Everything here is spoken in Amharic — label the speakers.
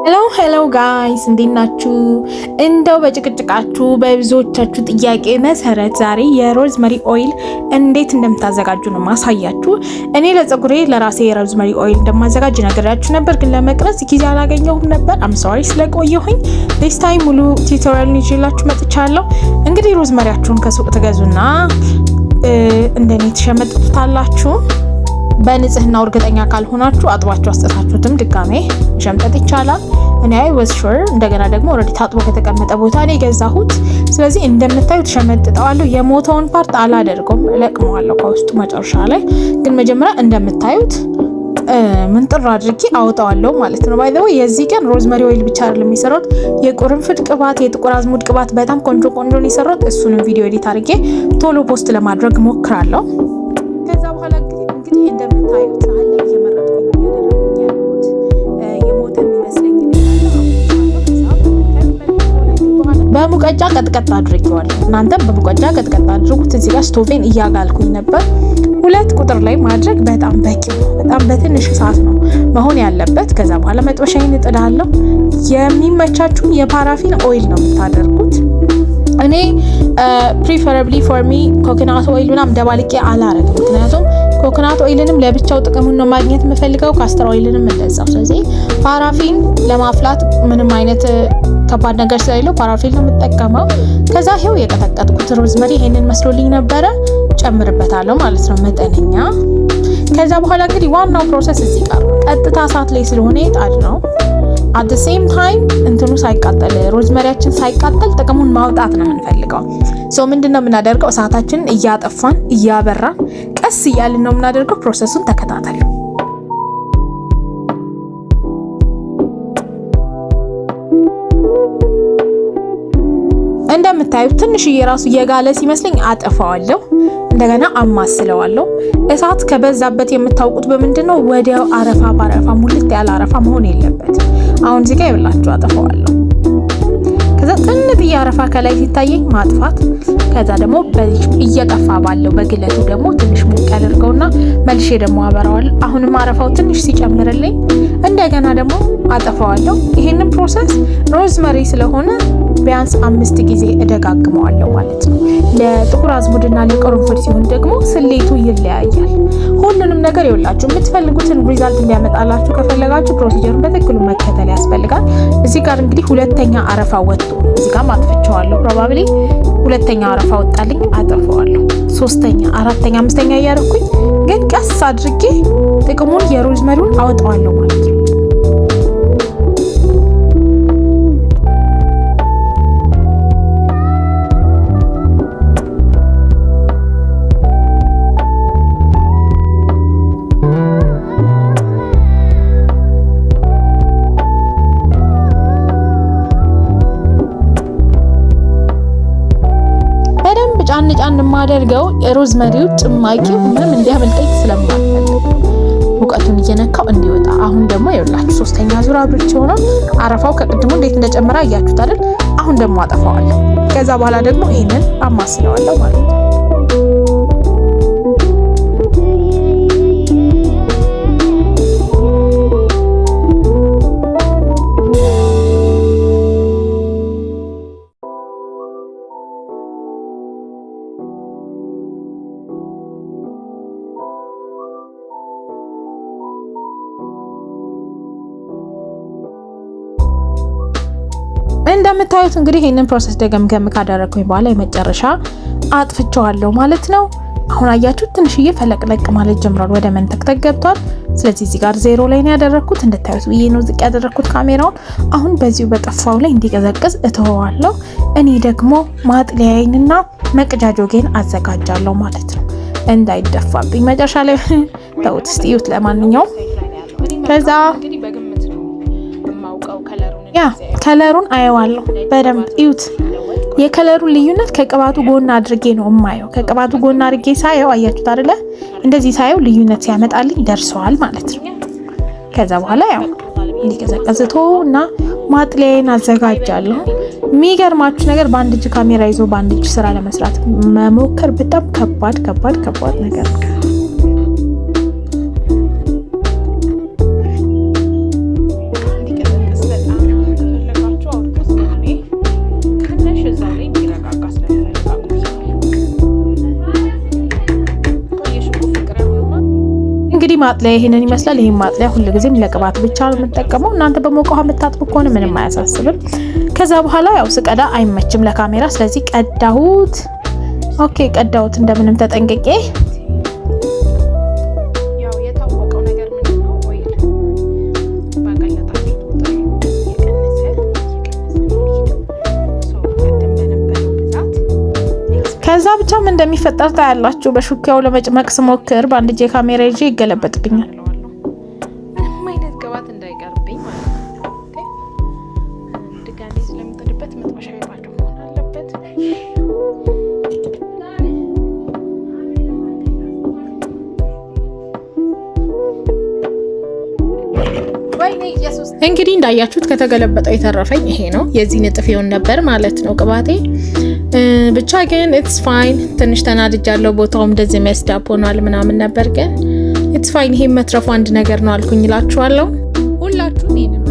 Speaker 1: Hello hello guys፣ እንዴት ናችሁ? እንደው በጭቅጭቃችሁ በብዙዎቻችሁ ጥያቄ መሰረት ዛሬ የ rosemary oil እንዴት እንደምታዘጋጁ ነው ማሳያችሁ። እኔ ለፀጉሬ ለራሴ የ rosemary oil እንደማዘጋጅ ነግሬያችሁ ነበር፣ ግን ለመቅረጽ ጊዜ አላገኘሁም ነበር። I'm sorry ስለቆየሁኝ። This time ሙሉ tutorial ይዤላችሁ መጥቻለሁ። እንግዲህ rosemary ያችሁን ከሱቅ ትገዙና እንደኔ ትሸመጥጡታላችሁ። በንጽህናው እርግጠኛ ካልሆናችሁ አጥባችሁ አስጥታችሁትም ድጋሜ መሸምጠጥ ይቻላል። እኔ I was sure፣ እንደገና ደግሞ already ታጥቦ ከተቀመጠ ቦታ ነው የገዛሁት። ስለዚህ እንደምታዩት ሸመጥጠዋለሁ። የሞተውን part አላደርገውም፣ እለቅመዋለሁ ከውስጡ መጨረሻ ላይ። ግን መጀመሪያ እንደምታዩት ምንጥር አድርጌ አወጣዋለሁ ማለት ነው። By the way፣ የዚህ ቀን rosemary oil ብቻ አይደለም የሰራሁት፣ የቅርንፉድ ቅባት፣ የጥቁር አዝሙድ ቅባት በጣም ቆንጆ ቆንጆ ነው የሰራሁት። እሱንም ቪዲዮ edit አድርጌ ቶሎ post ለማድረግ ሞክራለሁ። ከዛ በኋላ እንግዲህ እንደምታዩት ሳህን ላይ እየመረጥኩኝ ነው እያደረጉኝ ያለሁት፣ የሞተ የሚመስለኝ። በሙቀጫ ቀጥቀጥ አድርጌዋለሁ። እናንተም በሙቀጫ ቀጥቀጥ አድርጉት። እዚህ ጋር ስቶቬን እያጋልኩኝ ነበር። 2 ቁጥር ላይ ማድረግ በጣም በቂ ነው። በጣም በትንሽ እሳት ነው መሆን ያለበት። ከዛ በኋላ መጥበሻዬን እጥዳለሁ። የሚመቻችሁን የ paraffin oil ነው የምታደርጉት። እኔ preferably for me coconut oil ምናምን ደባልቄ አላረግም። ምክንያቱም coconut oil ንም ለብቻው ጥቅሙን ነው ማግኘት የምፈልገው፣ castor oil ንም እንደዛው። ስለዚህ paraffin ለማፍላት ምንም አይነት ከባድ ነገር ስለሌለው paraffin ነው የምጠቀመው። ከዛ ይሄው የቀጠቀጥኩት rosemary ይሄንን መስሎልኝ ነበረ፣ ጨምርበታለሁ ማለት ነው መጠነኛ። ከዛ በኋላ እንግዲህ ዋናው process እዚህ ጋር ነው። ቀጥታ እሳት ላይ ስለሆነ የጣድ ነው፣ at same time እንትኑ ሳይቃጠል፣ rosemary ያችን ሳይቃጠል ጥቅሙን ማውጣት ነው የምንፈልገው። So ምንድን ነው የምናደርገው? እሳታችንን እያጠፋን እያበራን ቀስ እያልን ነው የምናደርገው። Process ኡን ተከታተሉ። እንደምታዩት ትንሽዬ ራሱ እየጋለ ሲመስለኝ አጠፋዋለሁ። እንደገና አማስለዋለሁ። እሳት ከበዛበት የምታውቁት በምንድን ነው? ወዲያው አረፋ ባረፋ ሙልት ያለ አረፋ መሆን የለበትም። አሁን እዚህ ጋር ይብላችሁ አጠፋዋለሁ። ከዛ ጥንጥዬ አረፋ ከላይ ሲታየኝ ማጥፋት። ከዛ ደግሞ እየጠፋ ባለው በግለቱ ደግሞ ትንሽ ሞቅ ያደርገውና መልሼ ደግሞ አበራዋለሁ። አሁንም አረፋው ትንሽ ሲጨምርልኝ እንደገና ደግሞ አጠፋዋለሁ። ይሄንን process rosemary ስለሆነ ቢያንስ 5 ጊዜ እደጋግመዋለሁ ማለት ነው። ለጥቁር አዝሙድና ለቅርንፉድ ሲሆን ደግሞ ስሌቱ ይለያያል። ሁሉንም ነገር ይኸውላችሁ የምትፈልጉትን result እንዲያመጣላችሁ ከፈለጋችሁ procedure ኡን በትክክሉ መከተል ያስፈልጋል። እዚህ ጋር እንግዲህ ሁለተኛ አረፋ ወጥቶ እዚህ ጋር አጥፍቼዋለሁ። Probably ሁለተኛ አረፋ ወጣልኝ፣ አጠፋዋለሁ። ሶስተኛ፣ አራተኛ፣ አምስተኛ እያደረኩኝ ግን ቀስ አድርጌ ጥቅሙን የ rosemary ውን አወጣዋለሁ ማለት ነው። በደንብ ጫን ጫን የማደርገው rosemary ው ጭማቂው ምንም እንዲያመልጠኝ ስለማልፈልግ ሙቀቱን እየነካው እንዲወጣ። አሁን ደግሞ ይኸውላችሁ ሶስተኛ ዙር አብርቼ ሆኖ አረፋው ከቅድሙ እንዴት እንደጨመረ አያችሁት አይደል? አሁን ደግሞ አጠፋዋለሁ። ከዛ በኋላ ደግሞ ይሄንን አማስለዋለሁ ማለት ነው። እንደምታዩት እንግዲህ ይህንን process ደገምገም ካደረግኩኝ በኋላ የመጨረሻ አጥፍቼዋለሁ ማለት ነው። አሁን አያችሁ ትንሽዬ ፈለቅለቅ ማለት ጀምሯል፣ ወደ መንተክተክ ገብቷል። ስለዚህ እዚህ ጋር 0 ላይ ነው ያደረግኩት፣ እንድታዩት ብዬ ነው ዝቅ ያደረግኩት ካሜራውን። አሁን በዚሁ በጠፋው ላይ እንዲቀዘቅዝ እተወዋለሁ። እኔ ደግሞ ማጥለያዬንና መቅጃ ጆጌን አዘጋጃለሁ ማለት ነው፣ እንዳይደፋብኝ መጨረሻ ላይ። ተውት እስቲ እዩት። ለማንኛውም ከዛ ያ color ኡን አየዋለሁ በደንብ እዩት። የ color ኡን ልዩነት ከቅባቱ ጎን አድርጌ ነው የማየው። ከቅባቱ ጎን አድርጌ ሳየው አያችሁት አይደለ? እንደዚህ ሳየው ልዩነት ሲያመጣልኝ ደርሰዋል ማለት ነው። ከዛ በኋላ ያው እንዲቀዘቅዝ እና ማጥለያዬን አዘጋጃለሁ። የሚገርማችሁ ነገር በአንድ እጅ ካሜራ ይዞ በአንድ እጅ ስራ ለመስራት መሞከር በጣም ከባድ ከባድ ከባድ ነገር ነው። ማጥለያ ይሄንን ይመስላል። ይሄን ማጥለያ ሁልጊዜም ለቅባት ብቻ ነው የምጠቀመው። እናንተ በሞቀ ውሃ የምታጥቡ ከሆነ ምንም አያሳስብም። ከዛ በኋላ ያው ስቀዳ አይመችም ለካሜራ፣ ስለዚህ ቀዳሁት። Okay፣ ቀዳሁት እንደምንም ተጠንቅቄ። ያው የታወቀው ነገር ምንድን ነው? Oil ባቀለጣችሁት ቁጥር እየቀነሰ እየቀነሰ ነው የሚሄደው። So ቅድም በነበረው ብዛት ከዛ ብቻ ምን እንደሚፈጠር ታያላችሁ። በሹኪያው ለመጭመቅ ስሞክር በአንድ እጄ ካሜራ ይዤ ይገለበጥብኛል። ምንም አይነት ቅባት እንዳይቀርብኝ ማለት ነው። Okay፣ ድጋሜ ስለምጥድበት መጥበሻ ባዶ መሆን አለበት። እንግዲህ እንዳያችሁት ከተገለበጠው የተረፈኝ ይሄ ነው። የዚህ ንጥፍ ይሆን ነበር ማለት ነው ቅባቴ። ብቻ ግን it's fine። ትንሽ ተናድጃለሁ። ቦታውም እንደዚህ messed up ሆኗል ምናምን ነበር፣ ግን it's fine። ይሄ መትረፉ አንድ ነገር ነው አልኩኝ እላችኋለሁ። ሁላችሁም ይሄንን